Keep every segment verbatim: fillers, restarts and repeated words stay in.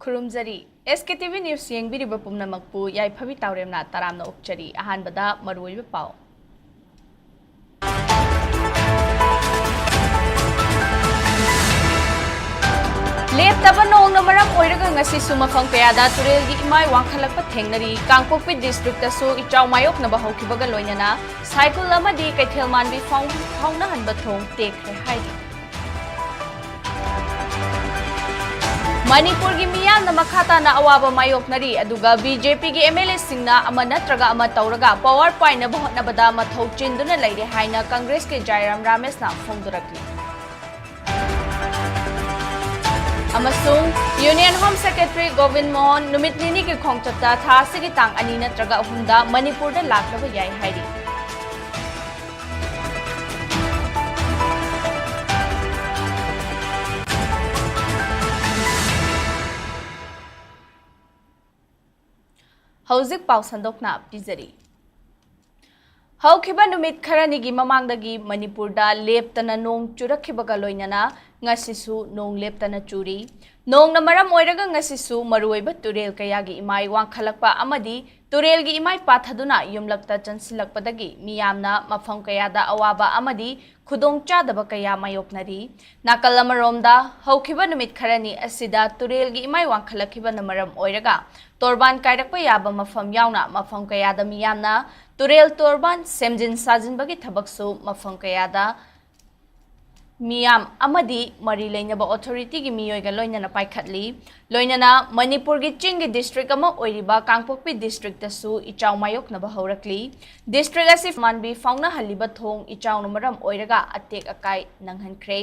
ꯈꯨꯔꯨꯝꯖꯔꯤ꯫ ꯑꯦꯁ ꯀꯦ T V news ꯌꯦꯡꯕꯤꯔꯤꯕ ꯄꯨꯝꯅꯃꯛꯄꯨ ꯌꯥꯏꯐꯕꯤ ꯇꯥꯎꯔꯦꯝꯅ ꯇꯔꯥꯝꯅ ꯑꯣꯛꯆꯔꯤ꯫ ꯑꯍꯥꯟꯕꯗ ꯃꯔꯨꯑꯣꯏꯕ ꯄꯥꯎ꯫ ꯂꯦꯞꯇꯕ ꯅꯣꯡꯅ ꯃꯔꯝ ꯑꯣꯏꯔꯒ ꯉꯁꯤꯁꯨ ꯃꯐꯝ ꯀꯌꯥꯗ ꯇꯨꯔꯦꯜꯒꯤ ꯏꯃꯥꯏ ꯋꯥꯡꯈꯠꯂꯛꯄ ꯊꯦꯡꯅꯔꯤ꯫ ꯀꯥꯡꯄꯣꯛꯄꯤ ꯗꯤꯁꯇ꯭ꯔꯤꯛꯇꯁꯨ ꯏꯆꯥꯎ ꯃꯥꯌꯣꯛꯅꯕ ꯍꯧꯈꯤꯕꯒ ꯂꯣꯏꯅꯅ ꯁꯥꯏꯀꯜ ꯑꯃꯗꯤ ꯀꯩꯊꯦꯜ ꯃꯥꯟꯕꯤ ꯐꯥꯎ-, ꯐꯥꯎꯅꯍꯟꯕ ꯊꯣꯡ ꯇꯦꯛꯈ꯭ꯔꯦ ꯍꯥꯏꯔꯤ꯫ ꯃꯅꯤꯄꯨꯔꯒꯤ ꯃꯤꯌꯥꯝꯅ ꯃꯈꯥ ꯇꯥꯅ ꯑꯋꯥꯕ ꯃꯥꯌꯣꯛꯅꯔꯤ, ꯑꯗꯨꯒ ꯕꯤ ꯖꯦ ꯄꯤꯒꯤ ꯑꯦꯝ ꯑꯦꯜ ꯑꯦꯁꯤꯡꯅ ꯑꯃ ꯅꯠꯇ꯭ꯔꯒ ꯑꯃ ꯇꯧꯔꯒ ꯄꯋꯥꯔ ꯄꯥꯏꯅꯕ ꯍꯣꯠꯅꯕꯗ ꯃꯊꯧ ꯆꯤꯟꯗꯨꯅ ꯂꯩꯔꯦ ꯍꯥꯏꯅ ꯀꯪꯒ꯭ꯔꯦꯁꯀꯤ ꯖꯥꯏꯔꯥꯝ ꯔꯥꯃꯦꯁꯅ ꯐꯣꯡꯗꯣꯔꯛꯂꯤ꯫ ꯑꯃꯁꯨꯡ ꯌꯨꯅꯤꯌꯟ ꯍꯣꯝ ꯁꯦꯀ꯭ꯔꯦꯇꯔꯤ ꯒꯣꯕꯤꯟ ꯃꯣꯍꯟ ꯅꯨꯃꯤꯠ ꯅꯤꯅꯤꯒꯤ ꯈꯣꯡꯆꯠꯇ ꯊꯥ ꯑꯁꯤꯒꯤ ꯇꯥꯡ ꯑꯅꯤ ꯅꯠꯇ꯭ꯔꯒ ꯑꯍꯨꯝꯗ ꯃꯅꯤꯄꯨꯔꯗ ꯂꯥꯛꯂꯕ ꯌꯥꯏ ꯍꯥꯏꯔꯤ꯫ ꯍꯧꯖꯤꯛ ꯄꯥꯎ ꯁꯟꯗꯣꯛꯅ ꯄꯤꯖꯔꯤ꯫ ꯍꯧꯈꯤꯕ ꯅꯨꯃꯤꯠ ꯈꯔꯅꯤꯒꯤ ꯃꯃꯥꯡꯗꯒꯤ ꯃꯅꯤꯄꯨꯔꯗ ꯂꯦꯞꯇꯅ ꯅꯣꯡ ꯆꯨꯔꯛꯈꯤꯕꯒ ꯂꯣꯏꯅꯅ ꯉꯁꯤꯁꯨ ꯅꯣꯡ ꯂꯦꯞꯇꯅ ꯆꯨꯔꯤ꯫ ꯅꯣꯡꯅ ꯃꯔꯝ ꯑꯣꯏꯔꯒ ꯉꯁꯤꯁꯨ ꯃꯔꯨꯑꯣꯏꯕ ꯇꯨꯔꯦꯜ ꯀꯌꯥꯒꯤ ꯏꯃꯥꯏ ꯋꯥꯡꯈꯠꯂꯛꯄ ꯑꯃꯗꯤ ꯇꯨꯔꯦꯜꯒꯤ ꯏꯃꯥꯏ ꯄꯥꯊꯗꯨꯅ ꯌꯨꯝꯂꯛꯇ ꯆꯪꯁꯤꯜꯂꯛꯄꯗꯒꯤ ꯃꯤꯌꯥꯝꯅ ꯃꯐꯝ ꯀꯌꯥꯗ ꯑꯋꯥꯕ ꯑꯃꯗꯤ ꯈꯨꯗꯣꯡꯆꯥꯗꯕ ꯀꯌꯥ ꯃꯥꯌꯣꯛꯅꯔꯤ꯫ ꯅꯥꯀꯜ ꯑꯃꯔꯣꯝꯗ, ꯍꯧꯈꯤꯕ ꯅꯨꯃꯤꯠ ꯈꯔꯅꯤ ꯑꯁꯤꯗ ꯇꯨꯔꯦꯜꯒꯤ ꯏꯃꯥꯏ ꯋꯥꯡꯈꯠꯂꯛꯈꯤꯕꯅ ꯃꯔꯝ ꯑꯣꯏꯔꯒ ꯇꯣꯔꯕꯥꯟ ꯀꯥꯏꯔꯛꯄ ꯌꯥꯕ ꯃꯐꯝ ꯌꯥꯎꯅ ꯃꯐꯝ ꯀꯌꯥꯗ ꯃꯤꯌꯥꯝꯅ ꯇꯨꯔꯦꯜ ꯇꯣꯔꯕꯥꯟ ꯁꯦꯝꯖꯤꯟ ꯁꯥꯖꯤꯟꯕꯒꯤ ꯊꯕꯛꯁꯨ ꯃꯐꯝ ꯀꯌꯥꯗ ꯃꯤꯌꯥꯝ ꯑꯃꯗꯤ ꯃꯔꯤ ꯂꯩꯅꯕ ꯑꯣꯊꯣꯔꯤꯇꯤꯒꯤ ꯃꯤꯑꯣꯏꯒ ꯂꯣꯏꯅꯅ ꯄꯥꯏꯈꯠꯂꯤ꯫ ꯂꯣꯏꯅꯅ ꯃꯅꯤꯄꯨꯔꯒꯤ ꯆꯤꯡꯒꯤ ꯗꯤꯁꯇ꯭ꯔꯤꯛ ꯑꯃ ꯑꯣꯏꯔꯤꯕ ꯀꯥꯡꯄꯣꯛꯄꯤ ꯗꯤꯁꯇ꯭ꯔꯤꯛꯇꯁꯨ ꯏꯆꯥꯎ ꯃꯥꯌꯣꯛꯅꯕ ꯍꯧꯔꯛꯂꯤ꯫ ꯗꯤꯁꯇ꯭ꯔꯤꯛ ꯑꯁꯤ ꯃꯥꯟꯕꯤ ꯐꯥꯎꯅꯍꯜꯂꯤꯕ ꯊꯣꯡ ꯏꯆꯥꯎꯅ ꯃꯔꯝ ꯑꯣꯏꯔꯒ ꯑꯇꯦꯛ ꯑꯀꯥꯏ ꯅꯪꯍꯟꯈ꯭ꯔꯦ꯫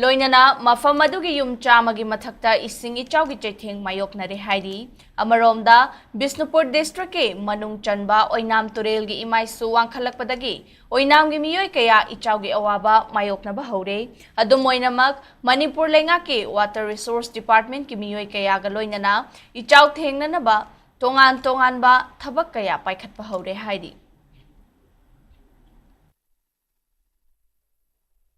ꯂꯣꯏꯅꯅ ꯃꯐꯝ ꯑꯗꯨꯒꯤ ꯌꯨꯝ ꯆꯥꯝꯃꯒꯤ ꯃꯊꯛꯇ ꯏꯁꯤꯡ ꯏꯆꯥꯎꯒꯤ ꯆꯩꯊꯦꯡ ꯃꯥꯌꯣꯛꯅꯔꯦ ꯍꯥꯏꯔꯤ꯫ ꯑꯃꯔꯣꯝꯗ, ꯕꯤꯁꯅꯨꯄꯨꯔ ꯗꯤꯁꯇ꯭ꯔꯤꯛꯀꯤ ꯃꯅꯨꯡ ꯆꯟꯕ ꯑꯣꯏꯅꯥꯝ ꯇꯨꯔꯦꯜꯒꯤ ꯏꯃꯥꯏꯁꯨ ꯋꯥꯡꯈꯠꯂꯛꯄꯗꯒꯤ ꯑꯣꯏꯅꯥꯝꯒꯤ ꯃꯤꯑꯣꯏ ꯀꯌꯥ ꯏꯆꯥꯎꯒꯤ ꯑꯋꯥꯕ ꯃꯥꯌꯣꯛꯅꯕ ꯍꯧꯔꯦ꯫ ꯑꯗꯨꯝ ꯑꯣꯏꯅꯃꯛ, ꯃꯅꯤꯄꯨꯔ ꯂꯩꯉꯥꯛꯀꯤ ꯋꯥꯇꯔ ꯔꯤꯁꯣꯔꯁ ꯗꯤꯄꯥꯔꯠꯃꯦꯟꯠꯀꯤ ꯃꯤꯑꯣꯏ ꯀꯌꯥꯒ ꯂꯣꯏꯅꯅ ꯏꯆꯥꯎ ꯊꯦꯡꯅꯅꯕ ꯇꯣꯉꯥꯟ ꯇꯣꯉꯥꯟꯕ ꯊꯕꯛ ꯀꯌꯥ ꯄꯥꯏꯈꯠꯄ ꯍꯧꯔꯦ ꯍꯥꯏꯔꯤ꯫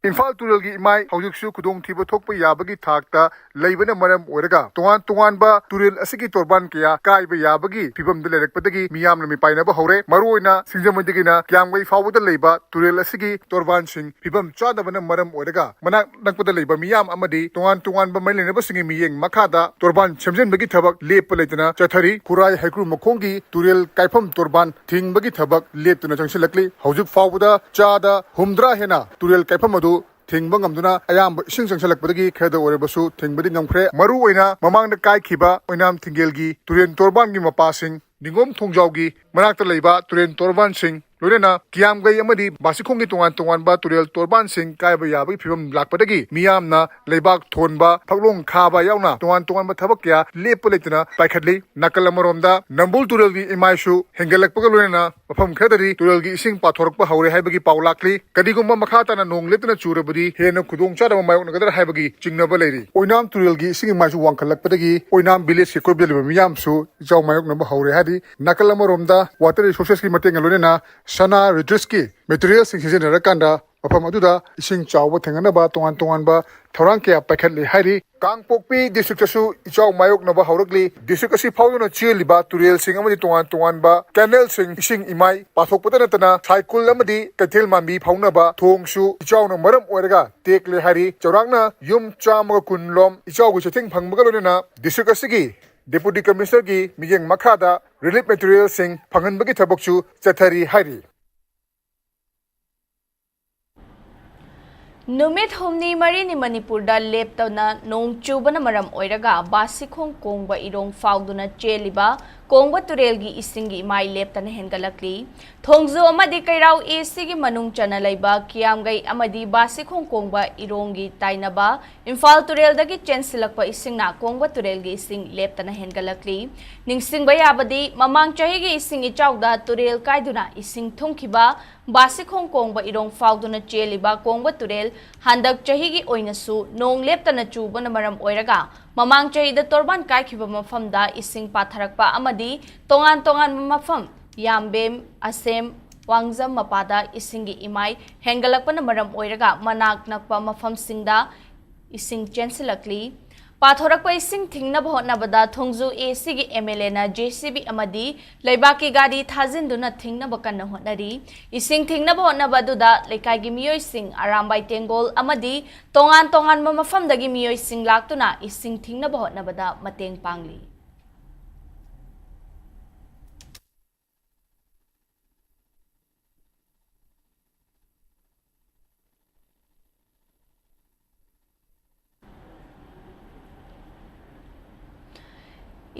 ꯏꯝꯐꯥꯜ ꯇꯨꯔꯦꯜꯒꯤ ꯏꯃꯥꯏ ꯍꯧꯖꯤꯛꯁꯨ ꯈꯨꯗꯣꯡꯊꯤꯕ ꯊꯣꯛꯄ ꯌꯥꯕꯒꯤ ꯊꯥꯛꯇ ꯂꯩꯕꯅ ꯃꯔꯝ ꯑꯣꯏꯔꯒ ꯇꯣꯉꯥꯟ ꯇꯣꯉꯥꯟꯕ ꯇꯨꯔꯦꯜ ꯑꯁꯤꯒꯤ ꯇꯣꯔꯕꯥꯟ ꯀꯌꯥ ꯀꯥꯏꯕ ꯌꯥꯕꯒꯤ ꯐꯤꯕꯝꯗ ꯂꯩꯔꯛꯄꯗꯒꯤ ꯃꯤꯌꯥꯝꯅ ꯃꯤꯄꯥꯏꯅꯕ ꯍꯧꯔꯦ꯫ ꯃꯔꯨꯑꯣꯏꯅ ꯁꯤꯡꯖꯃꯩꯗꯒꯤꯅ ꯀꯤꯌꯥꯝꯒꯩ ꯐꯥꯎꯕꯗ ꯂꯩꯕ ꯇꯨꯔꯦꯜ ꯑꯁꯤꯒꯤ ꯇꯣꯔꯕꯥꯟꯁꯤꯡ ꯐꯤꯕꯝ ꯆꯥꯗꯕꯅ ꯃꯔꯝ ꯑꯣꯏꯔꯒ ꯃꯅꯥꯛ ꯅꯛꯄꯗ ꯂꯩꯕ ꯃꯤꯌꯥꯝ ꯑꯃꯗꯤ ꯇꯣꯉꯥꯟ ꯇꯣꯉꯥꯟꯕ ꯃꯔꯤ ꯂꯩꯅꯕꯁꯤꯡꯒꯤ ꯃꯤꯠꯌꯦꯡ ꯃꯈꯥꯗ ꯇꯣꯔꯕꯥꯟ ꯁꯦꯝꯖꯤꯟꯕꯒꯤ ꯊꯕꯛ ꯂꯦꯞꯄ ꯂꯩꯇꯅ ꯆꯠꯊꯔꯤ꯫ ꯈꯨꯔꯥꯏ ꯍꯩꯀ꯭ꯔꯨ ꯃꯈꯣꯡꯒꯤ ꯇꯨꯔꯦꯜ ꯀꯥꯏꯐꯝ ꯇꯣꯔꯕꯥꯟ ꯊꯤꯡꯕꯒꯤ ꯊꯕꯛ ꯂꯦꯞꯇꯅ ꯆꯪꯁꯤꯜꯂꯛꯂꯤ꯫ ꯍꯧꯖꯤꯛ ꯐꯥꯎꯕꯗ ꯆꯥꯗ ꯍꯨꯝꯗ꯭ꯔꯥ ꯍꯦꯟꯅ ꯇꯨꯔꯦꯜ ꯀꯥꯏꯐꯝ ꯑꯗꯨ ꯊꯤꯡꯕ ꯉꯝꯗꯨꯅ ꯑꯌꯥꯝꯕ ꯏꯁꯤꯡ ꯆꯪꯁꯤꯜꯂꯛꯄꯗꯒꯤ ꯈꯔꯗ ꯑꯣꯏꯔꯕꯁꯨ ꯊꯤꯡꯕꯗꯤ ꯉꯝꯈ꯭ꯔꯦ꯫ ꯃꯔꯨꯑꯣꯏꯅ ꯃꯃꯥꯡꯗ ꯀꯥꯏꯈꯤꯕ ꯑꯣꯏꯅꯥꯝ ꯊꯤꯡꯒꯦꯜꯒꯤ ꯇꯨꯔꯦꯜ ꯇꯣꯔꯕꯥꯟꯒꯤ ꯃꯄꯥꯁꯤꯡ ꯅꯤꯉꯣꯝ ꯊꯣꯡꯖꯥꯎꯒꯤ ꯃꯅꯥꯛꯇ ꯂꯩꯕ ꯇꯨꯔꯦꯜ ꯇꯣꯔꯕꯥꯟꯁꯤꯡ, ꯂꯣꯏꯅꯅ ꯀꯤꯌꯥꯝꯒꯩ ꯑꯃꯗꯤ ꯕꯥꯁꯤꯈꯣꯡꯒꯤ ꯇꯣꯉꯥꯟ ꯇꯣꯉꯥꯟꯕ ꯇꯨꯔꯦꯜ ꯇꯣꯔꯕꯥꯟꯁꯤꯡ ꯀꯥꯏꯕ ꯌꯥꯕꯒꯤ ꯐꯤꯕꯝ ꯂꯥꯛꯄꯗꯒꯤ ꯃꯤꯌꯥꯝꯅ ꯂꯩꯕꯥꯛ ꯊꯣꯟꯕ, ꯐꯛꯂꯣꯡ ꯈꯥꯕ ꯌꯥꯎꯅ ꯇꯣꯉꯥꯟ ꯇꯣꯉꯥꯟꯕ ꯊꯕꯛ ꯀꯌꯥ ꯂꯦꯞꯄ ꯂꯩꯇꯅ ꯄꯥꯏꯈꯠꯂꯤ꯫ ꯅꯥꯀꯜ ꯑꯃꯔꯣꯝꯗ ꯅꯝꯕꯨꯜ ꯇꯨꯔꯦꯜꯒꯤ ꯏꯃꯥꯏꯁꯨ ꯍꯦꯟꯒꯠꯂꯛꯄꯒ ꯂꯣꯏꯅꯅ ꯃꯐꯝ ꯈꯔꯗꯗꯤ ꯇꯨꯔꯦꯜꯒꯤ ꯏꯁꯤꯡ ꯄꯥꯊꯣꯔꯛꯄ ꯍꯧꯔꯦ ꯍꯥꯏꯕꯒꯤ ꯄꯥꯎ ꯂꯥꯛꯂꯤ꯫ ꯀꯔꯤꯒꯨꯝꯕ ꯃꯈꯥ ꯇꯥꯅ ꯅꯣꯡ ꯂꯦꯞꯇꯅ ꯆꯨꯔꯕꯗꯤ ꯍꯦꯟꯅ ꯈꯨꯗꯣꯡꯆꯥꯗꯕ ꯃꯥꯌꯣꯛꯅꯒꯗ꯭ꯔꯥ ꯍꯥꯏꯕꯒꯤ ꯆꯤꯡꯅꯕ ꯂꯩꯔꯤ꯫ ꯑꯣꯏꯅꯥꯝ ꯇꯨꯔꯦꯜꯒꯤ ꯏꯁꯤꯡ ꯏꯃꯥꯏꯁꯨ ꯋꯥꯡꯈꯠꯂꯛꯄꯗꯒꯤ ꯑꯣꯏꯅꯥꯝ ꯚꯤꯂꯦꯖꯀꯤ ꯑꯀꯣꯏꯕꯗ ꯂꯩꯕ ꯃꯤꯌꯥꯝꯁꯨ ꯏꯆꯥꯎ ꯃꯥꯌꯣꯛꯅꯕ ꯍꯧꯔꯦ ꯍꯥꯏꯔꯤ꯫ ꯅꯥꯀꯜ ꯑꯃꯔꯣꯝꯗ ꯋꯥꯇꯔ ꯔꯤꯁꯣꯔꯁꯦꯁꯀꯤ ꯃꯇꯦꯡꯒ ꯂꯣꯏꯅꯅ ꯁꯅꯥ ꯔꯤꯇ꯭ꯔꯤꯁꯀꯤ ꯃꯦꯇꯔꯤꯌꯦꯜꯁꯤꯡ ꯁꯤꯖꯤꯟꯅꯔꯀꯥꯟꯗ ꯃꯐꯝ ꯑꯗꯨꯗ ꯏꯁꯤꯡ ꯆꯥꯎꯕ ꯊꯦꯡꯅꯅꯕ ꯇꯣꯉꯥꯟ ꯇꯣꯉꯥꯟꯕ ꯊꯧꯔꯥꯡ ꯀꯌꯥ ꯄꯥꯏꯈꯠꯂꯤ ꯍꯥꯏꯔꯤ꯫ ꯀꯥꯡꯄꯣꯛꯄꯤ ꯗꯤꯁꯇ꯭ꯔꯤꯛꯇꯁꯨ ꯏꯆꯥꯎ ꯃꯥꯌꯣꯛꯅꯕ ꯍꯧꯔꯛꯂꯤ꯫ ꯗꯤꯁꯇ꯭ꯔꯤꯛ ꯑꯁꯤ ꯐꯥꯎꯗꯨꯅ ꯆꯦꯜꯂꯤꯕ ꯇꯨꯔꯦꯜꯁꯤꯡ ꯑꯃꯗꯤ ꯇꯣꯉꯥꯟ ꯇꯣꯉꯥꯟꯕ ꯀꯦꯅꯦꯜꯁꯤꯡ ꯏꯁꯤꯡ ꯏꯃꯥꯏ ꯄꯥꯊꯣꯛꯄꯇ ꯅꯠꯇꯅ ꯁꯥꯏꯀꯨꯜ ꯑꯃꯗꯤ ꯀꯩꯊꯦꯜ ꯃꯥꯟꯕꯤ ꯐꯥꯎꯅꯕ ꯊꯣꯡꯁꯨ ꯏꯆꯥꯎꯅ ꯃꯔꯝ ꯑꯣꯏꯔꯒ ꯇꯦꯛꯂꯦ ꯍꯥꯏꯔꯤ꯫ ꯆꯥꯎꯔꯥꯛꯅ ꯌꯨꯝ ꯆꯥꯝꯃꯒ ꯀꯨꯟ ꯂꯣꯝ ꯏꯆꯥꯎꯒꯤ ꯆꯩꯊꯦꯡ ꯐꯪꯕꯒ ꯂꯣꯏꯅꯅ ꯗꯤꯁꯇ꯭ꯔꯤꯛ ꯑꯁꯤꯒꯤ ꯗꯦꯄꯨꯇꯤ ꯀꯃꯤꯁꯅꯔꯒꯤ ꯃꯤꯠꯌꯦꯡ ꯃꯈꯥꯗ ꯔꯤꯂꯤꯐ ꯃꯦꯇꯔꯤꯌꯦꯜꯁꯤꯡ ꯐꯪꯍꯟꯕꯒꯤ ꯊꯕꯛꯁꯨ ꯆꯠꯊꯔꯤ ꯍꯥꯏꯔꯤ꯫ ꯅꯨꯃꯤꯠ ꯍꯨꯝꯅꯤ ꯃꯔꯤꯅꯤ ꯃꯅꯤꯄꯨꯔꯗ ꯂꯦꯞꯇꯅ ꯅꯣꯡ ꯆꯨꯕꯅ ꯃꯔꯝ ꯑꯣꯏꯔꯒ ꯕꯥꯁꯤꯈꯣꯡ ꯀꯣꯡꯕ ꯏꯔꯣꯡ ꯐꯥꯎꯗꯨꯅ ꯆꯦꯜꯂꯤꯕ ꯀꯣꯡꯕ ꯇꯨꯔꯦꯜꯒꯤ ꯏꯁꯤꯡꯒꯤ ꯏꯃꯥꯏ ꯂꯦꯞꯇꯅ ꯍꯦꯟꯒꯠꯂꯛꯂꯤ꯫ ꯊꯣꯡꯖꯨ ꯑꯃꯗꯤ ꯀꯩꯔꯥꯎ ꯑꯦ ꯁꯤꯒꯤ ꯃꯅꯨꯡ ꯆꯟꯅ ꯂꯩꯕ ꯀꯤꯌꯥꯝꯒꯩ ꯑꯃꯗꯤ ꯕꯥꯁꯤꯈꯣꯡ ꯀꯣꯡꯕ ꯏꯔꯣꯡꯒꯤ ꯇꯥꯏꯅꯕ ꯏꯝꯐꯥꯜ ꯇꯨꯔꯦꯜꯗꯒꯤ ꯆꯦꯟꯁꯤꯜꯂꯛꯄ ꯏꯁꯤꯡꯅ ꯀꯣꯡꯕ ꯇꯨꯔꯦꯜꯒꯤ ꯏꯁꯤꯡ ꯂꯦꯞꯇꯅ ꯍꯦꯟꯒꯠꯂꯛꯂꯤ꯫ ꯅꯤꯡꯁꯤꯡꯕ ꯌꯥꯕꯗꯤ, ꯃꯃꯥꯡ ꯆꯍꯤꯒꯤ ꯏꯁꯤꯡ ꯏꯆꯥꯎꯗ ꯇꯨꯔꯦꯜ ꯀꯥꯏꯗꯨꯅ ꯏꯁꯤꯡ ꯊꯨꯝꯈꯤꯕ ꯕꯥꯁꯤꯈꯣꯡ ꯀꯣꯡꯕ ꯏꯔꯣꯡ ꯐꯥꯎꯗꯨꯅ ꯆꯦꯜꯂꯤꯕ ꯀꯣꯡꯕ ꯇꯨꯔꯦꯜ ꯍꯟꯗꯛ ꯆꯍꯤꯒꯤ ꯑꯣꯏꯅꯁꯨ ꯅꯣꯡ ꯂꯦꯞꯇꯅ ꯆꯨꯕꯅ ꯃꯔꯝ ꯑꯣꯏꯔꯒ ꯃꯃꯥꯡ ꯆꯍꯤꯗ ꯇꯣꯔꯕꯥꯟ ꯀꯥꯏꯈꯤꯕ ꯃꯐꯝꯗ ꯏꯁꯤꯡ ꯄꯥꯊꯔꯛꯄ ꯑꯃꯗꯤ ꯇꯣꯉꯥꯟ ꯇꯣꯉꯥꯟꯕ ꯃꯐꯝ ꯌꯥꯝꯕꯦꯝ, ꯑꯁꯦꯝ, ꯋꯥꯡꯖꯝ ꯃꯄꯥꯗ ꯏꯁꯤꯡꯒꯤ ꯏꯃꯥꯏ ꯍꯦꯟꯒꯠꯂꯛꯄꯅ ꯃꯔꯝ ꯑꯣꯏꯔꯒ ꯃꯅꯥꯛ ꯅꯛꯄ ꯃꯐꯝꯁꯤꯡꯗ ꯏꯁꯤꯡ ꯆꯦꯟꯁꯤꯜꯂꯛꯂꯤ꯫ ꯄꯥꯊꯣꯔꯛꯄ ꯏꯁꯤꯡ ꯊꯤꯡꯅꯕ ꯍꯣꯠꯅꯕꯗ ꯊꯣꯡꯖꯨ ꯑꯦ ꯁꯤꯒꯤ ꯑꯦꯝ ꯑꯦꯜ ꯑꯦꯅ ꯖꯦ ꯁꯤ ꯕꯤ ꯑꯃꯗꯤ ꯂꯩꯕꯥꯛꯀꯤ ꯒꯥꯔꯤ ꯊꯥꯖꯤꯟꯗꯨꯅ ꯊꯤꯡꯅꯕ ꯀꯟꯅ ꯍꯣꯠꯅꯔꯤ꯫ ꯏꯁꯤꯡ ꯊꯤꯡꯅꯕ ꯍꯣꯠꯅꯕ ꯑꯗꯨꯗ ꯂꯩꯀꯥꯏꯒꯤ ꯃꯤꯑꯣꯏꯁꯤꯡ, ꯑꯔꯥꯝꯕꯥꯏ ꯇꯦꯡꯒꯣꯜ ꯑꯃꯗꯤ ꯇꯣꯉꯥꯟ ꯇꯣꯉꯥꯟꯕ ꯃꯐꯝꯗꯒꯤ ꯃꯤꯑꯣꯏꯁꯤꯡ ꯂꯥꯛꯇꯨꯅ ꯏꯁꯤꯡ ꯊꯤꯡꯅꯕ ꯍꯣꯠꯅꯕꯗ ꯃꯇꯦꯡ ꯄꯥꯡꯂꯤ꯫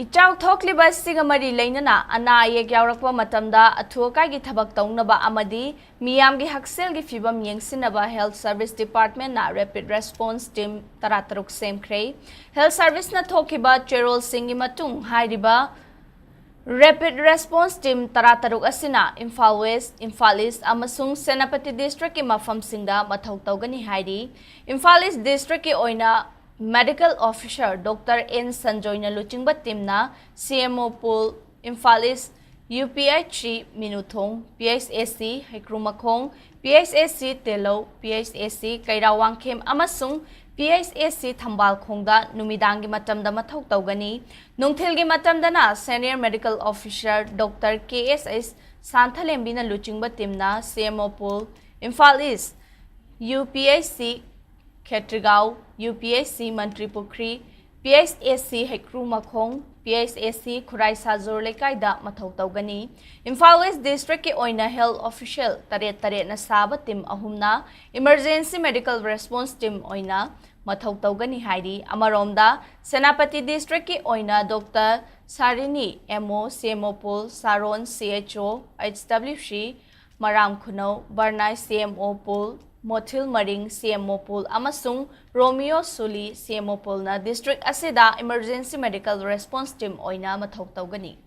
ꯏꯆꯥꯎ ꯊꯣꯛꯂꯤꯕ ꯑꯁꯤꯒ ꯃꯔꯤ ꯂꯩꯅꯅ ꯑꯅꯥ ꯑꯌꯦꯛ ꯌꯥꯎꯔꯛꯄ ꯃꯇꯝꯗ ꯑꯊꯨ ꯑꯀꯥꯏꯒꯤ ꯊꯕꯛ ꯇꯧꯅꯕ ꯑꯃꯗꯤ ꯃꯤꯌꯥꯝꯒꯤ ꯍꯛꯁꯦꯜꯒꯤ ꯐꯤꯕꯝ ꯌꯦꯡꯁꯤꯟꯅꯕ Health Service Departmentꯅ Rapid Response Team ꯇꯔꯥꯇꯔꯨꯛ ꯁꯦꯝꯈ꯭ꯔꯦ꯫ Health Serviceꯅ ꯊꯣꯛꯈꯤꯕ ꯆꯦꯔꯣꯜꯁꯤꯡꯒꯤ ꯃꯇꯨꯡ ꯍꯥꯏꯔꯤꯕ Rapid Response Team ꯇꯔꯥꯇꯔꯨꯛ ꯑꯁꯤꯅ ꯏꯝꯐꯥꯜ West, ꯏꯝꯐꯥꯜ East ꯑꯃꯁꯨꯡ ꯁꯦꯅꯥꯄꯇꯤ Districtꯀꯤ ꯃꯐꯝꯁꯤꯡꯗ ꯃꯊꯧ ꯇꯧꯒꯅꯤ ꯍꯥꯏꯔꯤ꯫ ꯏꯝꯐꯥꯜ East Districtꯀꯤ ꯑꯣꯏꯅ Medical Officer Doctor N ꯁꯟꯖꯣꯏꯅ ꯂꯨꯆꯤꯡꯕ teamꯅ C M O Pool, Imphal East, U P H C ꯃꯤꯅꯨꯊꯣꯡ, P H A C ꯍꯩꯀ꯭ꯔꯨꯃꯈꯣꯡ, P H A C ꯇꯦꯂꯧ, P H A C ꯀꯩꯔꯥꯋꯥꯡꯈꯦꯝ ꯑꯃꯁꯨꯡ P H A C ꯊꯝꯕꯥꯜꯈꯣꯡꯗ ꯅꯨꯃꯤꯗꯥꯡꯒꯤ ꯃꯇꯝꯗ ꯃꯊꯧ ꯇꯧꯒꯅꯤ꯫ ꯅꯨꯡꯊꯤꯜꯒꯤ ꯃꯇꯝꯗꯅ Senior Medical Officer Doctor K S H ꯁꯥꯟꯊꯂꯦꯝꯕꯤꯅ ꯂꯨꯆꯤꯡꯕ teamꯅ C M O Pool, Imphal East, U P H C ꯈꯦꯇ꯭ꯔꯤꯒꯥꯎ, U P H C ꯃꯟꯇ꯭ꯔꯤ ꯄꯨꯈ꯭ꯔꯤ, P H A C ꯍꯩꯀ꯭ꯔꯨ ꯃꯈꯣꯡ, P H A C ꯈꯨꯔꯥꯏ ꯁꯥꯖꯣꯔ ꯂꯩꯀꯥꯏꯗ ꯃꯊꯧ ꯇꯧꯒꯅꯤ꯫ ꯏꯝꯐꯥꯜ West Districtꯀꯤ ꯑꯣꯏꯅ health official ꯇꯔꯦꯠ ꯇꯔꯦꯠꯅ ꯁꯥꯕ team ꯑꯍꯨꯝꯅ Emergency Medical Response Team ꯑꯣꯏꯅ ꯃꯊꯧ ꯇꯧꯒꯅꯤ ꯍꯥꯏꯔꯤ꯫ ꯑꯃꯔꯣꯝꯗ ꯁꯦꯅꯥꯄꯇꯤ Districtꯀꯤ ꯑꯣꯏꯅ Doctor ꯁꯥꯔꯤꯅꯤ, M O, C M O Pool, ꯁꯥꯔꯣꯟ, C H O, H W C, ꯃꯔꯥꯝ ꯈꯨꯅꯧ, ꯕꯔꯅꯥꯏ C M O Pool, ꯃꯣꯊꯤꯜ ꯃꯔꯤꯡ C M O Pool ꯑꯃꯁꯨꯡ ꯔꯣꯃꯤꯌꯣ ꯁꯨꯂꯤ C M O Poolꯅ district ꯑꯁꯤꯗ Emergency Medical Response Team ꯑꯣꯏꯅ ꯃꯊꯧ ꯇꯧꯒꯅꯤ꯫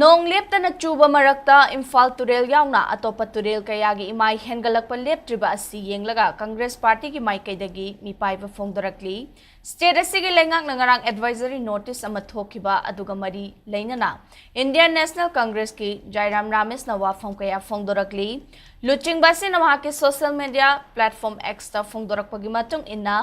ꯅꯣꯡ ꯂꯦꯞꯇꯅ ꯆꯨꯕ ꯃꯔꯛꯇ ꯏꯝꯐꯥꯜ ꯇꯨꯔꯦꯜ ꯌꯥꯎꯅ ꯑꯇꯣꯞꯄ ꯇꯨꯔꯦꯜ ꯀꯌꯥꯒꯤ ꯏꯃꯥꯏ ꯍꯦꯟꯒꯠꯂꯛꯄ ꯂꯦꯞꯇ꯭ꯔꯤꯕ ꯑꯁꯤ ꯌꯦꯡꯂꯒ ꯀꯪꯒ꯭ꯔꯦꯁ ꯄꯥꯔꯇꯤꯒꯤ ꯃꯥꯏꯀꯩꯗꯒꯤ ꯃꯤꯄꯥꯏꯕ ꯐꯣꯡꯗꯣꯔꯛꯂꯤ꯫ ꯁ꯭ꯇꯦꯠ ꯑꯁꯤꯒꯤ ꯂꯩꯉꯥꯛꯅ ꯉꯔꯥꯡ ꯑꯦꯗꯚꯥꯏꯖꯔꯤ ꯅꯣꯇꯤꯁ ꯑꯃ ꯊꯣꯛꯈꯤꯕ ꯑꯗꯨꯒ ꯃꯔꯤ ꯂꯩꯅꯅ ꯏꯟꯗꯤꯌꯟ ꯅꯦꯁꯅꯦꯜ ꯀꯪꯒ꯭ꯔꯦꯁꯀꯤ ꯖꯥꯏꯔꯥꯝ ꯔꯥꯃꯦꯁꯅ ꯋꯥꯐꯝ ꯀꯌꯥ ꯐꯣꯡꯗꯣꯔꯛꯂꯤ꯫ ꯂꯨꯆꯤꯡꯕ ꯑꯁꯤꯅ ꯃꯍꯥꯛꯀꯤ ꯁꯣꯁꯤꯌꯦꯜ ꯃꯤꯗꯤꯌꯥ ꯄ꯭ꯂꯦꯠꯐꯣꯔꯝ ꯑꯦꯛꯁꯇ ꯐꯣꯡꯗꯣꯔꯛꯄꯒꯤ ꯃꯇꯨꯡ ꯏꯟꯅ,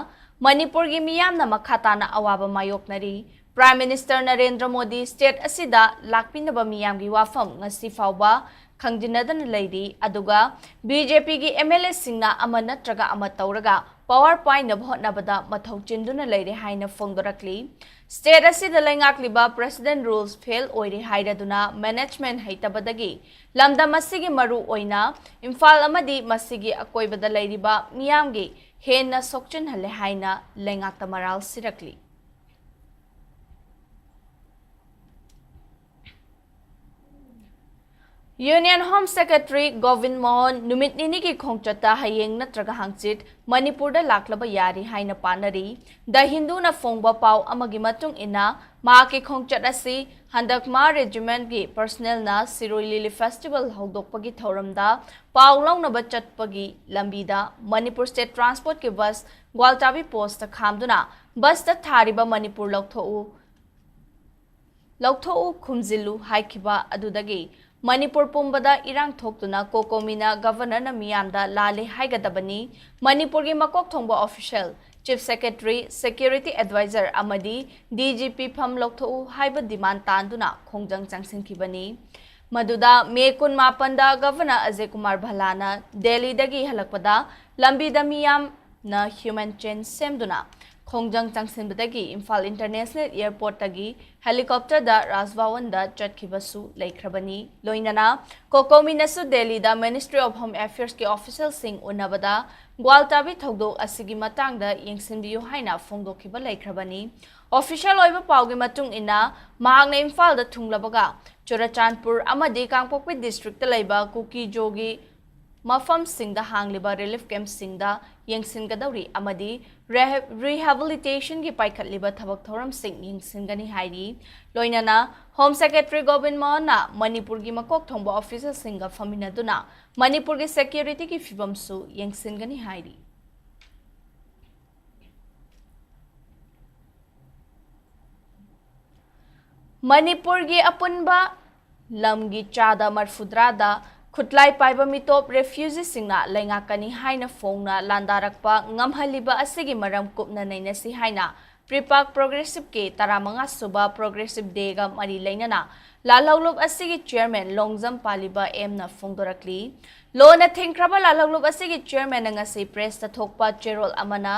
ꯃꯅꯤꯄꯨꯔꯒꯤ ꯃꯤꯌꯥꯝꯅ ꯃꯈꯥ ꯇꯥꯅ ꯑꯋꯥꯕ ꯃꯥꯌꯣꯛꯅꯔꯤ꯫ Prime minister Narendra Modi state ꯑꯁꯤꯗ ꯂꯥꯛꯄꯤꯅꯕ ꯃꯤꯌꯥꯝꯒꯤ ꯋꯥꯐꯝ ꯉꯁꯤ ꯐꯥꯎꯕ ꯈꯪꯖꯤꯟꯅꯗꯅ ꯂꯩꯔꯤ, ꯑꯗꯨꯒ ꯕꯤ ꯖꯦ ꯄꯤꯒꯤ ꯑꯦꯝ ꯑꯦꯜ ꯑꯦꯁꯤꯡꯅ ꯑꯃ ꯅꯠꯇ꯭ꯔꯒ ꯑꯃ ꯇꯧꯔꯒ ꯄꯋꯥꯔ ꯄꯥꯏꯅꯕ ꯍꯣꯠꯅꯕꯗ ꯃꯊꯧ ꯆꯤꯟꯗꯨꯅ ꯂꯩꯔꯦ ꯍꯥꯏꯅ ꯐꯣꯡꯗꯣꯔꯛꯂꯤ꯫ ꯁ꯭ꯇꯦꯠ ꯑꯁꯤꯗ ꯂꯩꯉꯥꯛꯂꯤꯕ ꯄ꯭ꯔꯦꯁꯤꯗꯦꯟꯠ ꯔꯨꯜꯁ ꯐꯦꯜ ꯑꯣꯏꯔꯦ ꯍꯥꯏꯔꯗꯨꯅ ꯃꯦꯅꯦꯖꯃꯦꯟꯠ ꯍꯩꯇꯕꯗꯒꯤ ꯂꯝꯗꯝ ꯑꯁꯤꯒꯤ ꯃꯔꯨ ꯑꯣꯏꯅ ꯏꯝꯐꯥꯜ ꯑꯃꯗꯤ ꯃꯁꯤꯒꯤ ꯑꯀꯣꯏꯕꯗ ꯂꯩꯔꯤꯕ ꯃꯤꯌꯥꯝꯒꯤ ꯍꯦꯟꯅ ꯁꯣꯛꯆꯤꯟꯍꯜꯂꯦ ꯍꯥꯏꯅ ꯂꯩꯉꯥꯛꯇ ꯃꯔꯥꯜ ꯁꯤꯔꯛꯂꯤ꯫ ꯌꯨꯅꯤꯌꯟ ꯍꯣꯝ ꯁꯦꯀ꯭ꯔꯦꯇꯔꯤ ꯒꯣꯕꯤꯟ ꯃꯣꯍꯟ ꯅꯨꯃꯤꯠ ꯅꯤꯅꯤꯒꯤ ꯈꯣꯡꯆꯠꯇ ꯍꯌꯦꯡ ꯅꯠꯇ꯭ꯔꯒ ꯍꯥꯡꯆꯤꯠ ꯃꯅꯤꯄꯨꯔꯗ ꯂꯥꯛꯂꯕ ꯌꯥꯔꯤ ꯍꯥꯏꯅ ꯄꯥꯅꯔꯤ꯫ ꯗ ꯍꯤꯟꯗꯨꯅ ꯐꯣꯡꯕ ꯄꯥꯎ ꯑꯃꯒꯤ ꯃꯇꯨꯡ ꯏꯟꯅ, ꯃꯍꯥꯛꯀꯤ ꯈꯣꯡꯆꯠ ꯑꯁꯤ ꯍꯟꯗꯛ ꯃꯥ ꯔꯦꯖꯤꯃꯦꯟꯠꯀꯤ ꯄꯔꯁꯅꯦꯜꯅ ꯁꯤꯔꯣꯏ ꯂꯤꯂꯤ ꯐꯦꯁꯇꯤꯚꯦꯜ ꯍꯧꯗꯣꯛꯄꯒꯤ ꯊꯧꯔꯝꯗ ꯄꯥꯎ ꯂꯧꯅꯕ ꯆꯠꯄꯒꯤ ꯂꯝꯕꯤꯗ ꯃꯅꯤꯄꯨꯔ ꯁ꯭ꯇꯦꯠ ꯇ꯭ꯔꯥꯟꯁꯄꯣꯔꯠꯀꯤ ꯕꯁ ꯒ꯭ꯋꯥꯜꯇꯥꯕꯤ ꯄꯣꯁꯇ ꯈꯥꯝꯗꯨꯅ ꯕꯁꯇ ꯊꯥꯔꯤꯕ "ꯃꯅꯤꯄꯨꯔ ꯂꯧꯊꯣꯛꯎ, ꯂꯧꯊꯣꯛꯎ, ꯈꯨꯝꯖꯤꯜꯂꯨ" ꯍꯥꯏꯈꯤꯕ ꯑꯗꯨꯗꯒꯤ ꯃꯅꯤꯄꯨꯔ ꯄꯨꯝꯕꯗ ꯏꯔꯥꯡ ꯊꯣꯛꯇꯨꯅ ꯀꯣꯀꯣꯃꯤꯅ ꯒꯚꯔꯅꯔꯅ ꯃꯤꯌꯥꯝꯗ ꯂꯥꯜꯂꯦ ꯍꯥꯏꯒꯗꯕꯅꯤ, ꯃꯅꯤꯄꯨꯔꯒꯤ ꯃꯀꯣꯛ ꯊꯣꯡꯕ official, chief secretary, security adviser ꯑꯃꯗꯤ ꯗꯤ ꯖꯤ ꯄꯤ ꯐꯝ ꯂꯧꯊꯣꯛꯎ ꯍꯥꯏꯕ ꯗꯤꯃꯥꯟ ꯇꯥꯟꯗꯨꯅ ꯈꯣꯡꯖꯪ ꯆꯪꯁꯤꯟꯈꯤꯕꯅꯤ꯫ ꯃꯗꯨꯗ ꯃꯦ ꯀꯨꯟꯃꯥꯄꯟꯗ ꯒꯚꯔꯅꯔ ꯑꯖꯌ ꯀꯨꯃꯥꯔ ꯚꯜꯂꯥꯅ ꯗꯦꯜꯂꯤꯗꯒꯤ ꯍꯜꯂꯛꯄꯗ ꯂꯝꯕꯤꯗ ꯃꯤꯌꯥꯝꯅ ꯍ꯭ꯌꯨꯃꯦꯟ ꯆꯦꯟ ꯁꯦꯝꯗꯨꯅ ꯈꯣꯡꯖꯪ ꯆꯪꯁꯤꯟꯕꯗꯒꯤ ꯏꯝꯐꯥꯜ ꯏꯟꯇꯔꯅꯦꯁꯅꯦꯜ ꯑꯦꯌꯔꯄꯣꯔꯠꯇꯒꯤ ꯍꯦꯂꯤꯀꯣꯞꯇꯔꯗ ꯔꯥꯖꯚꯋꯟꯗ ꯆꯠꯈꯤꯕꯁꯨ ꯂꯩꯈ꯭ꯔꯕꯅꯤ꯫ ꯂꯣꯏꯅꯅ ꯀꯣꯀꯣꯃꯤꯅꯁꯨ ꯗꯦꯜꯂꯤꯗ ꯃꯤꯅꯤꯁꯇ꯭ꯔꯤ ꯑꯣꯐ ꯍꯣꯝ ꯑꯦꯐꯤꯌꯔꯁꯀꯤ ꯑꯣꯐꯤꯁꯤꯌꯦꯜꯁꯤꯡ ꯎꯅꯕꯗ ꯒ꯭ꯋꯥꯜꯇꯥꯕꯤ ꯊꯧꯗꯣꯛ ꯑꯁꯤꯒꯤ ꯃꯇꯥꯡꯗ ꯌꯦꯡꯁꯤꯟꯕꯤꯌꯨ ꯍꯥꯏꯅ ꯐꯣꯡꯗꯣꯛꯈꯤꯕ ꯂꯩꯈ꯭ꯔꯕꯅꯤ꯫ ꯑꯣꯐꯤꯁꯤꯌꯦꯜ ꯑꯣꯏꯕ ꯄꯥꯎꯒꯤ ꯃꯇꯨꯡ ꯏꯟꯅ, ꯃꯍꯥꯛꯅ ꯏꯝꯐꯥꯜꯗ ꯊꯨꯡꯂꯕꯒ ꯆꯨꯔꯆꯥꯟꯄꯨꯔ ꯑꯃꯗꯤ ꯀꯥꯡꯄꯣꯛꯄꯤ ꯗꯤꯁꯇ꯭ꯔꯤꯛꯇ ꯂꯩꯕ ꯀꯨꯀꯤꯖꯣꯒꯤ ꯃꯐꯝꯁꯤꯡꯗ ꯍꯥꯡꯂꯤꯕ ꯔꯤꯂꯤꯐ ꯀꯦꯝꯞꯁꯤꯡꯗ ꯌꯦꯡꯁꯤꯟꯒꯗꯧꯔꯤ ꯑꯃꯗꯤ ꯔꯦꯍ-, ꯔꯤꯍꯦꯕꯤꯂꯤꯇꯦꯁꯟꯒꯤ ꯄꯥꯏꯈꯠꯂꯤꯕ ꯊꯕꯛ ꯊꯧꯔꯝꯁꯤꯡ ꯌꯦꯡꯁꯤꯟꯒꯅꯤ ꯍꯥꯏꯔꯤ꯫ ꯂꯣꯏꯅꯅ ꯍꯣꯝ ꯁꯦꯀ꯭ꯔꯦꯇꯔꯤ ꯒꯣꯕꯤꯟ ꯃꯣꯍꯟꯅ ꯃꯅꯤꯄꯨꯔꯒꯤ ꯃꯀꯣꯛ ꯊꯣꯡꯕ ꯑꯣꯐꯤꯁꯔꯁꯤꯡꯒ ꯐꯝꯃꯤꯟꯅꯗꯨꯅ ꯃꯅꯤꯄꯨꯔꯒꯤ ꯁꯦꯀ꯭ꯌꯨꯔꯤꯇꯤꯒꯤ ꯐꯤꯕꯝꯁꯨ ꯌꯦꯡꯁꯤꯟꯒꯅꯤ ꯍꯥꯏꯔꯤ꯫ ꯃꯅꯤꯄꯨꯔꯒꯤ ꯑꯄꯨꯟꯕ ꯂꯝꯒꯤ ꯆꯥꯗ ꯃꯔꯐꯨꯇꯔꯥꯗ ꯈꯨꯠꯂꯥꯏ ꯄꯥꯏꯕ ꯃꯤꯇꯣꯞ ꯔꯦꯐ꯭ꯌꯨꯖꯤꯁꯤꯡꯅ ꯂꯩꯉꯥꯛꯀꯅꯤ ꯍꯥꯏꯅ ꯐꯣꯡꯅ ꯂꯥꯟꯗꯥꯔꯛꯄ ꯉꯝꯍꯜꯂꯤꯕ ꯑꯁꯤꯒꯤ ꯃꯔꯝ ꯀꯨꯞꯅ ꯅꯩꯅꯁꯤ ꯍꯥꯏꯅ ꯄ꯭ꯔꯤꯄꯥꯛ ꯄ꯭ꯔꯣꯒ꯭ꯔꯦꯁꯤꯞꯀꯤ ꯇꯔꯥꯃꯉꯥ ꯁꯨꯕ ꯄ꯭ꯔꯣꯒ꯭ꯔꯦꯁꯤꯞ ꯗꯦꯒ ꯃꯔꯤ ꯂꯩꯅꯅ ꯂꯥꯜꯍꯧꯂꯨꯞ ꯑꯁꯤꯒꯤ ꯆꯤꯌꯔꯃꯦꯟ ꯂꯣꯡꯖꯝ ꯄꯥꯂꯤꯕ ꯑꯦꯝꯅ ꯐꯣꯡꯗꯣꯔꯛꯂꯤ꯫ ꯂꯣꯟꯅ ꯊꯤꯡꯈ꯭ꯔꯕ ꯂꯥꯜꯍꯧꯂꯨꯞ ꯑꯁꯤꯒꯤ ꯆꯤꯌꯔꯃꯦꯟꯅ ꯉꯁꯤ ꯄ꯭ꯔꯦꯁꯇ ꯊꯣꯛꯄ ꯆꯦꯔꯣꯜ ꯑꯃꯅ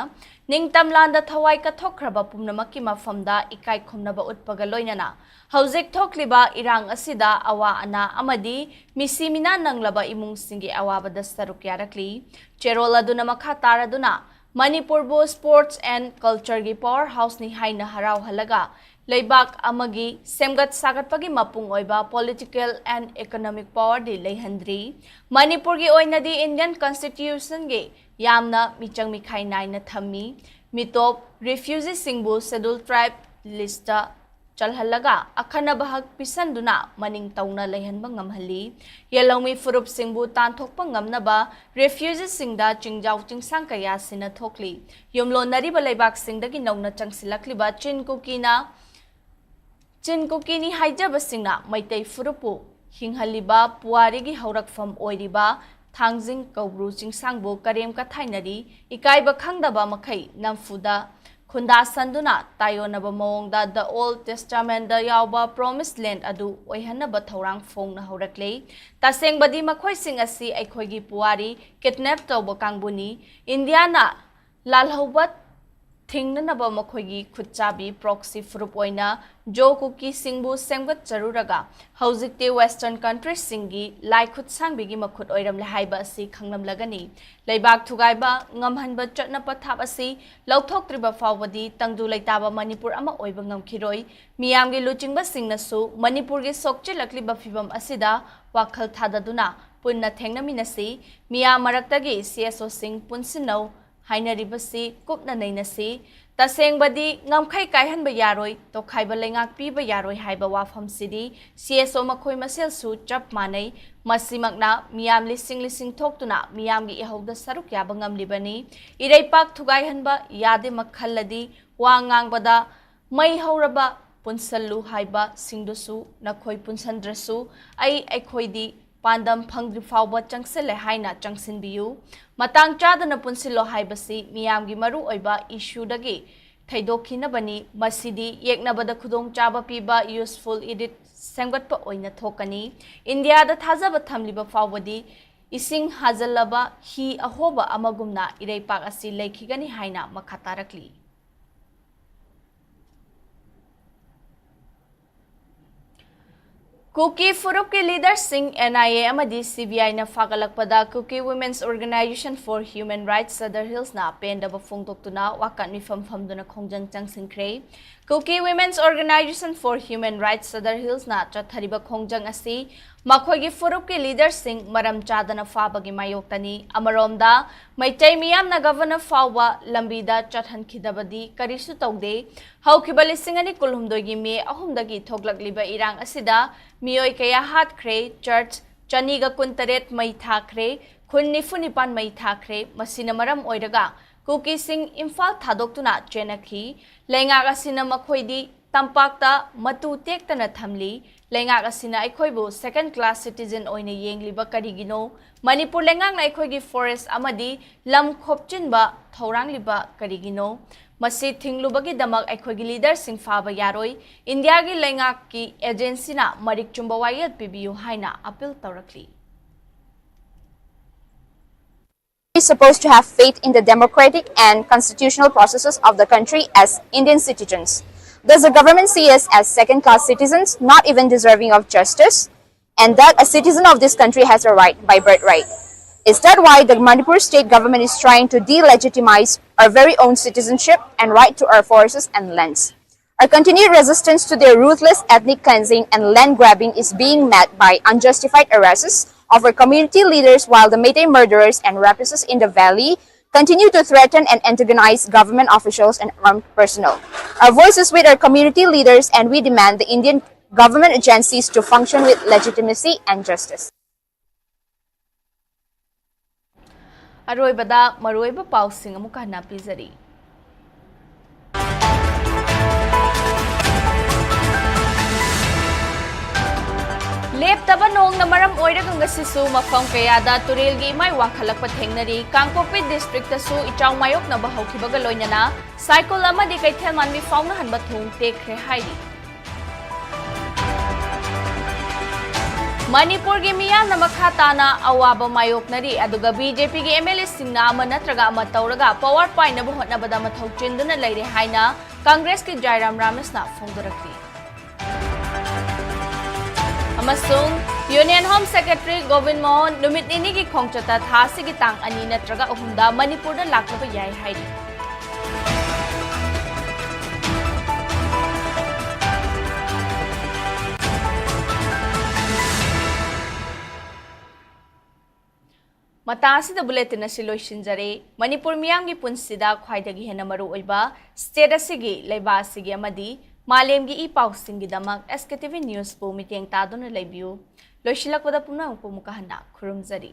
ꯅꯤꯡꯇꯝ ꯂꯥꯟꯗ ꯊꯋꯥꯏ ꯀꯠꯊꯣꯛꯈ꯭ꯔꯕ ꯄꯨꯝꯅꯃꯛꯀꯤ ꯃꯐꯝꯗ ꯏꯀꯥꯏ ꯈꯨꯝꯅꯕ ꯎꯠꯄꯒ ꯂꯣꯏꯅꯅ ꯍꯧꯖꯤꯛ ꯊꯣꯛꯂꯤꯕ ꯏꯔꯥꯡ ꯑꯁꯤꯗ ꯑꯋꯥ ꯑꯅꯥ ꯑꯃꯗꯤ ꯃꯤꯁꯤ ꯃꯤꯅꯥ ꯅꯪꯂꯕ ꯏꯃꯨꯡꯁꯤꯡꯒꯤ ꯑꯋꯥꯕꯗ ꯁꯔꯨꯛ ꯌꯥꯔꯛꯂꯤ꯫ ꯆꯦꯔꯣꯜ ꯑꯗꯨꯅ ꯃꯈꯥ ꯇꯥꯔꯗꯨꯅ ꯃꯅꯤꯄꯨꯔꯕꯨ sports and cultureꯒꯤ power houseꯅꯤ ꯍꯥꯏꯅ ꯍꯔꯥꯎꯍꯜꯂꯒ ꯂꯩꯕꯥꯛ ꯑꯃꯒꯤ ꯁꯦꯝꯒꯠ ꯁꯥꯒꯠꯄꯒꯤ ꯃꯄꯨꯡ ꯑꯣꯏꯕ political and economic powerꯗꯤ ꯂꯩꯍꯟꯗ꯭ꯔꯤ꯫ ꯃꯅꯤꯄꯨꯔꯒꯤ ꯑꯣꯏꯅꯗꯤ Indian Constitutionꯒꯤ ꯌꯥꯝꯅ ꯃꯤꯆꯪ ꯃꯤꯈꯥꯏ ꯅꯥꯏꯅ ꯊꯝꯃꯤ꯫ ꯃꯤꯇꯣꯞ ꯔꯤꯐ꯭ꯌꯨꯖꯤꯁꯤꯡꯕꯨ Scheduled Tribe listꯇ ꯆꯜꯍꯜꯂꯒ ꯑꯈꯟꯅꯕ ꯍꯛ ꯄꯤꯁꯟꯗꯨꯅ ꯃꯅꯤꯡ ꯇꯧꯅ ꯂꯩꯍꯟꯕ ꯉꯝꯍꯜꯂꯤ꯫ ꯌꯦꯜꯍꯧꯃꯤ ꯐꯨꯔꯨꯞꯁꯤꯡꯕꯨ ꯇꯥꯟꯊꯣꯛꯄ ꯉꯝꯅꯕ ꯔꯤꯐ꯭ꯌꯨꯖꯤꯁꯤꯡꯗ ꯆꯤꯡꯖꯥꯎ ꯆꯤꯡꯁꯥꯡ ꯀꯌꯥ ꯁꯤꯟꯅ ꯊꯣꯛꯂꯤ꯫ ꯌꯨꯝꯂꯣꯟꯅꯔꯤꯕ ꯂꯩꯕꯥꯛꯁꯤꯡꯗꯒꯤ ꯅꯧꯅ ꯆꯪꯁꯤꯜꯂꯛꯂꯤꯕ ꯆꯤꯟ ꯀꯨꯀꯤꯅ, ꯆꯤꯟ ꯀꯨꯀꯤꯅꯤ ꯍꯥꯏꯖꯕꯁꯤꯡꯅ ꯃꯩꯇꯩ ꯐꯨꯔꯨꯞꯄꯨ ꯍꯤꯡꯍꯜꯂꯤꯕ ꯄꯨꯋꯥꯔꯤꯒꯤ ꯍꯧꯔꯛꯐꯝ ꯑꯣꯏꯔꯤꯕ ꯊꯥꯡꯖꯤꯡ ꯀꯧꯕ꯭ꯔꯨ ꯆꯤꯡꯁꯥꯡꯕꯨ ꯀꯔꯦꯝ ꯀꯊꯥꯏꯅꯔꯤ꯫ ꯏꯀꯥꯏꯕ ꯈꯪꯗꯕ ꯃꯈꯩ ꯅꯝꯐꯨꯗ ꯈꯨꯟꯗꯥꯁꯟꯗꯨꯅ ꯇꯥꯏꯑꯣꯟꯅꯕ ꯃꯑꯣꯡꯗ The Old Testamentꯗ ꯌꯥꯎꯕ Promised Land ꯑꯗꯨ ꯑꯣꯏꯍꯟꯅꯕ ꯊꯧꯔꯥꯡ ꯐꯣꯡꯅ ꯍꯧꯔꯛꯂꯦ꯫ ꯇꯁꯦꯡꯕꯗꯤ ꯃꯈꯣꯏꯁꯤꯡ ꯑꯁꯤ ꯑꯩꯈꯣꯏꯒꯤ ꯄꯨꯋꯥꯔꯤ kidnap ꯇꯧꯕ ꯀꯥꯡꯕꯨꯅꯤ꯫ ꯏꯟꯗꯤꯌꯥꯅ ꯂꯥꯜꯍꯧꯕ ꯊꯤꯡꯅꯅꯕ ꯃꯈꯣꯏꯒꯤ ꯈꯨꯠꯆꯥꯕꯤ proxy ꯐꯨꯔꯨꯞ ꯑꯣꯏꯅ ꯖꯣ ꯀꯨꯀꯤꯁꯤꯡꯕꯨ ꯁꯦꯝꯒꯠꯆꯔꯨꯔꯒ ꯍꯧꯖꯤꯛꯇꯤ Western countryꯁꯤꯡꯒꯤ ꯂꯥꯏ ꯈꯨꯠꯁꯥꯡꯕꯤꯒꯤ ꯃꯈꯨꯠ ꯑꯣꯏꯔꯝꯂꯦ ꯍꯥꯏꯕ ꯑꯁꯤ ꯈꯪꯂꯝꯂꯒꯅꯤ꯫ ꯂꯩꯕꯥꯛ ꯊꯨꯒꯥꯏꯕ ꯉꯝꯍꯟꯕ ꯆꯠꯅ ꯄꯊꯥꯞ ꯑꯁꯤ ꯂꯧꯊꯣꯛꯇ꯭ꯔꯤꯕ ꯐꯥꯎꯕꯗꯤ ꯇꯪꯗꯨ ꯂꯩꯇꯥꯕ ꯃꯅꯤꯄꯨꯔ ꯑꯃ ꯑꯣꯏꯕ ꯉꯝꯈꯤꯔꯣꯏ꯫ ꯃꯤꯌꯥꯝꯒꯤ ꯂꯨꯆꯤꯡꯕꯁꯤꯡꯅꯁꯨ ꯃꯅꯤꯄꯨꯔꯒꯤ ꯁꯣꯛꯆꯤꯜꯂꯛꯂꯤꯕ ꯐꯤꯕꯝ ꯑꯁꯤꯗ ꯋꯥꯈꯜ ꯊꯥꯗꯗꯨꯅ ꯄꯨꯟꯅ ꯊꯦꯡꯅꯃꯤꯟꯅꯁꯤ꯫ ꯃꯤꯌꯥꯝ ꯃꯔꯛꯇꯒꯤ CSOꯁꯤꯡ ꯄꯨꯟꯁꯤꯟꯅꯧ꯫ ꯍꯥꯏꯅꯔꯤꯕꯁꯤ ꯀꯨꯞꯅ ꯅꯩꯅꯁꯤ꯫ ꯇꯁꯦꯡꯕꯗꯤ ꯉꯝꯈꯩ ꯀꯥꯏꯍꯟꯕ ꯌꯥꯔꯣꯏ, ꯇꯣꯈꯥꯏꯕ ꯂꯩꯉꯥꯛ ꯄꯤꯕ ꯌꯥꯔꯣꯏ ꯍꯥꯏꯕ ꯋꯥꯐꯝꯁꯤꯗꯤ ꯁꯤ ꯑꯦꯁ ꯑꯣ ꯃꯈꯣꯏ ꯃꯁꯦꯜꯁꯨ ꯆꯞ ꯃꯥꯟꯅꯩ꯫ ꯃꯁꯤꯃꯛꯅ ꯃꯤꯌꯥꯝ ꯂꯤꯁꯤꯡ ꯂꯤꯁꯤꯡ ꯊꯣꯛꯇꯨꯅ ꯃꯤꯌꯥꯝꯒꯤ ꯏꯍꯧꯗ ꯁꯔꯨꯛ ꯌꯥꯕ ꯉꯝꯂꯤꯕꯅꯤ꯫ ꯏꯔꯩꯄꯥꯛ ꯊꯨꯒꯥꯏꯍꯟꯕ ꯌꯥꯗꯦꯃꯛ ꯈꯜꯂꯗꯤ ꯋꯥ ꯉꯥꯡꯕꯗ ꯃꯩ ꯍꯧꯔꯕ ꯄꯨꯟꯁꯜꯂꯨ ꯍꯥꯏꯕꯁꯤꯡꯗꯨꯁꯨ ꯅꯈꯣꯏ ꯄꯨꯟꯁꯟꯗ꯭ꯔꯁꯨ ꯑꯩ ꯑꯩꯈꯣꯏꯗꯤ ꯄꯥꯟꯗꯝ ꯐꯪꯗ꯭ꯔꯤ ꯐꯥꯎꯕ ꯆꯪꯁꯤꯜꯂꯦ ꯍꯥꯏꯅ ꯆꯪꯁꯤꯟꯕꯤꯌꯨ꯫ ꯃꯇꯥꯡ ꯆꯥꯗꯅ ꯄꯨꯟꯁꯤꯜꯂꯣ ꯍꯥꯏꯕꯁꯤ ꯃꯤꯌꯥꯝꯒꯤ ꯃꯔꯨꯑꯣꯏꯕ ꯏꯁꯨꯗꯒꯤ ꯊꯩꯗꯣꯛꯈꯤꯅꯕꯅꯤ꯫ ꯃꯁꯤꯗꯤ ꯌꯦꯛꯅꯕꯗ ꯈꯨꯗꯣꯡꯆꯥꯕ ꯄꯤꯕ ꯌꯨꯁꯐꯨꯜ ꯏꯗꯤꯠ ꯁꯦꯝꯒꯠꯄ ꯑꯣꯏꯅ ꯊꯣꯛꯀꯅꯤ꯫ ꯏꯟꯗꯤꯌꯥꯗ ꯊꯥꯖꯕ ꯊꯝꯂꯤꯕ ꯐꯥꯎꯕꯗꯤ ꯏꯁꯤꯡ ꯍꯥꯖꯜꯂꯕ ꯍꯤ ꯑꯍꯣꯕ ꯑꯃꯒꯨꯝꯅ ꯏꯔꯩꯄꯥꯛ ꯑꯁꯤ ꯂꯩꯈꯤꯒꯅꯤ ꯍꯥꯏꯅ ꯃꯈꯥ ꯇꯥꯔꯛꯂꯤ꯫ ꯀꯨꯀꯤ ꯐꯨꯔꯨꯞꯀꯤ ꯂꯤꯗꯔꯁꯤꯡ ꯑꯦꯟ ꯑꯥꯏ ꯑꯦ ꯑꯃꯗꯤ ꯁꯤ ꯕꯤ ꯑꯥꯏꯅ ꯐꯥꯒꯠꯂꯛꯄꯗ Kuki Women's Organisation for Human Rights Sadar Hillsꯅ ꯄꯦꯟꯗꯕ ꯐꯣꯡꯗꯣꯛꯇꯨꯅ ꯋꯥꯀꯠ ꯃꯤꯐꯝ ꯐꯝꯗꯨꯅ ꯈꯣꯡꯖꯪ ꯆꯪꯁꯤꯟꯈ꯭ꯔꯦ꯫ Kuki Women's Organisation for Human Rights Sadar Hillsꯅ ꯆꯠꯊꯔꯤꯕ ꯈꯣꯡꯖꯪ ꯑꯁꯤ ꯃꯈꯣꯏꯒꯤ ꯐꯨꯔꯨꯞꯀꯤ ꯂꯤꯗꯔꯁꯤꯡ ꯃꯔꯝ ꯆꯥꯗꯅ ꯐꯥꯕꯒꯤ ꯃꯥꯌꯣꯛꯇꯅꯤ꯫ ꯑꯃꯔꯣꯝꯗ ꯃꯩꯇꯩ ꯃꯤꯌꯥꯝꯅ ꯒꯚꯔꯅꯔ ꯐꯥꯎꯕ ꯂꯝꯕꯤꯗ ꯆꯠꯍꯟꯈꯤꯗꯕꯗꯤ ꯀꯔꯤꯁꯨ ꯇꯧꯗꯦ꯫ ꯍꯧꯈꯤꯕ ꯂꯤꯁꯤꯡ ꯑꯅꯤ ꯀꯨꯟꯍꯨꯝꯗꯣꯏꯒꯤ ꯃꯦ ꯑꯍꯨꯝꯗꯒꯤ ꯊꯣꯛꯂꯛꯂꯤꯕ ꯏꯔꯥꯡ ꯑꯁꯤꯗ ꯃꯤꯑꯣꯏ ꯀꯌꯥ ꯍꯥꯠꯈ꯭ꯔꯦ, ꯆꯔꯆ ꯆꯅꯤꯒ ꯀꯨꯟꯇꯔꯦꯠ ꯃꯩ ꯊꯥꯈ꯭ꯔꯦ, ꯈꯨꯟ ꯅꯤꯐꯨ ꯅꯤꯄꯥꯟ ꯃꯩ ꯊꯥꯈ꯭ꯔꯦ꯫ ꯃꯁꯤꯅ ꯃꯔꯝ ꯑꯣꯏꯔꯒ ꯀꯨꯀꯤꯁꯤꯡ ꯏꯝꯐꯥꯜ ꯊꯥꯗꯣꯛꯇꯨꯅ ꯆꯦꯟꯅꯈꯤ꯫ ꯂꯩꯉꯥꯛ ꯑꯁꯤꯅ ꯃꯈꯣꯏꯗꯤ ꯇꯝꯄꯥꯛꯇ ꯃꯇꯨ ꯇꯦꯛꯇꯅ ꯊꯝꯂꯤ꯫ ꯂꯩꯉꯥꯛ ꯑꯁꯤꯅ ꯑꯩꯈꯣꯏꯕꯨ second class citizen ꯑꯣꯏꯅ ꯌꯦꯡꯂꯤꯕ ꯀꯔꯤꯒꯤꯅꯣ? ꯃꯅꯤꯄꯨꯔ ꯂꯩꯉꯥꯛꯅ ꯑꯩꯈꯣꯏꯒꯤ forest ꯑꯃꯗꯤ ꯂꯝ ꯈꯣꯞꯆꯤꯟꯕ ꯊꯧꯔꯥꯡꯂꯤꯕ ꯀꯔꯤꯒꯤꯅꯣ? ꯃꯁꯤ ꯊꯤꯡꯂꯨꯕꯒꯤꯗꯃꯛ ꯑꯩꯈꯣꯏꯒꯤ ꯂꯤꯗꯔꯁꯤꯡ ꯐꯥꯕ ꯌꯥꯔꯣꯏ꯫ ꯏꯟꯗꯤꯌꯥꯒꯤ ꯂꯩꯉꯥꯛꯀꯤ ꯑꯦꯖꯦꯟꯁꯤꯅ ꯃꯔꯤꯛ ꯆꯨꯝꯕ ꯋꯥꯌꯦꯜ ꯄꯤꯕꯤꯌꯨ ꯍꯥꯏꯅ appeal ꯇꯧꯔꯛꯂꯤ꯫ Is supposed to have faith in the democratic and constitutional processes of the country as Indian citizens. Does the government see us as second class citizens, not even deserving of justice? And that a citizen of this country has a right by birthright? Is that why the Manipur state government is trying to delegitimize our very own citizenship and right to our forests and lands? Our continued resistance to their ruthless ethnic cleansing and land grabbing is being met by unjustified arrests of our community leaders, while the Meitei murderers and rapists in the valley continue to threaten and antagonize government officials and armed personnel. Our voice is with our community leaders, and we demand the Indian government agencies to function with legitimacy and justice. ꯑꯔꯣꯏꯕꯗ ꯃꯔꯨꯑꯣꯏꯕ ꯄꯥꯎꯁꯤꯡ ꯑꯃꯨꯛꯀ ꯍꯟꯅ ꯄꯤꯖꯔꯤ꯫ ꯂꯦꯞꯇꯕ ꯅꯣꯡꯅ ꯃꯔꯝ ꯑꯣꯏꯔꯒ ꯉꯁꯤꯁꯨ ꯃꯐꯝ ꯀꯌꯥꯗ ꯇꯨꯔꯦꯜꯒꯤ ꯏꯃꯥꯏ ꯋꯥꯡꯈꯠꯂꯛꯄ ꯊꯦꯡꯅꯔꯤ꯫ ꯀꯥꯡꯄꯣꯛꯄꯤ ꯗꯤꯁꯇ꯭ꯔꯤꯛꯇꯁꯨ ꯏꯆꯥꯎ ꯃꯥꯌꯣꯛꯅꯕ ꯍꯧꯈꯤꯕꯒ ꯂꯣꯏꯅꯅ ꯁꯥꯏꯀꯜ ꯑꯃꯗꯤ ꯀꯩꯊꯦꯜ ꯃꯥꯟꯕꯤ ꯐꯥꯎꯅꯍꯟꯕ ꯊꯣꯡ ꯇꯦꯛꯈ꯭ꯔꯦ ꯍꯥꯏꯔꯤ꯫ ꯃꯅꯤꯄꯨꯔꯒꯤ ꯃꯤꯌꯥꯝꯅ ꯃꯈꯥ ꯇꯥꯅ ꯑꯋꯥꯕ ꯃꯥꯌꯣꯛꯅꯔꯤ, ꯑꯗꯨꯒ ꯕꯤ ꯖꯦ ꯄꯤꯒꯤ ꯑꯦꯝ ꯑꯦꯜ ꯑꯦꯁꯤꯡꯅ ꯑꯃ ꯅꯠꯇ꯭ꯔꯒ ꯑꯃ ꯇꯧꯔꯒ ꯄꯋꯥꯔ ꯄꯥꯏꯅꯕ ꯍꯣꯠꯅꯕꯗ ꯃꯊꯧ ꯆꯤꯟꯗꯨꯅ ꯂꯩꯔꯦ ꯍꯥꯏꯅ ꯀꯪꯒ꯭ꯔꯦꯁꯀꯤ ꯖꯥꯏꯔꯥꯝ ꯔꯥꯃꯦꯁꯅ ꯐꯣꯡꯗꯣꯔꯛꯂꯤ꯫ ꯑꯃꯁꯨꯡ ꯌꯨꯅꯤꯌꯟ ꯍꯣꯝ ꯁꯦꯀ꯭ꯔꯦꯇꯔꯤ ꯒꯣꯕꯤꯟ ꯃꯣꯍꯟ ꯅꯨꯃꯤꯠ ꯅꯤꯅꯤꯒꯤ ꯈꯣꯡꯆꯠꯇ ꯊꯥ ꯑꯁꯤꯒꯤ ꯇꯥꯡ ꯑꯅꯤ ꯅꯠꯇ꯭ꯔꯒ ꯑꯍꯨꯝꯗ ꯃꯅꯤꯄꯨꯔꯗ ꯂꯥꯛꯂꯕ ꯌꯥꯏ ꯍꯥꯏꯔꯤ꯫ ꯃꯇꯥꯡ ꯑꯁꯤꯗ ꯕꯨꯂꯦꯇꯤꯟ ꯑꯁꯤ ꯂꯣꯏꯁꯤꯟꯖꯔꯦ꯫ ꯃꯅꯤꯄꯨꯔ ꯃꯤꯌꯥꯝꯒꯤ ꯄꯨꯟꯁꯤꯗ ꯈ꯭ꯋꯥꯏꯗꯒꯤ ꯍꯦꯟꯅ ꯃꯔꯨ ꯑꯣꯏꯕ ꯁ꯭ꯇꯦꯠ ꯑꯁꯤꯒꯤ, ꯂꯩꯕꯥꯛ ꯑꯁꯤꯒꯤ ꯑꯃꯗꯤ ꯃꯥꯂꯦꯝꯒꯤ ꯏ ꯄꯥꯎꯁꯤꯡꯒꯤꯗꯃꯛ ꯑꯦꯁ ꯀꯦ ꯇꯤ ꯚꯤ ꯅ꯭ꯌꯨꯁꯄꯨ ꯃꯤꯠꯌꯦꯡ ꯇꯥꯗꯨꯅ ꯂꯩꯕꯤꯌꯨ꯫ ꯂꯣꯏꯁꯤꯜꯂꯛꯄꯗ ꯄꯨꯝꯅꯃꯛꯄꯨ ꯑꯃꯨꯛꯀ ꯍꯟꯅ ꯈꯨꯔꯨꯝꯖꯔꯤ꯫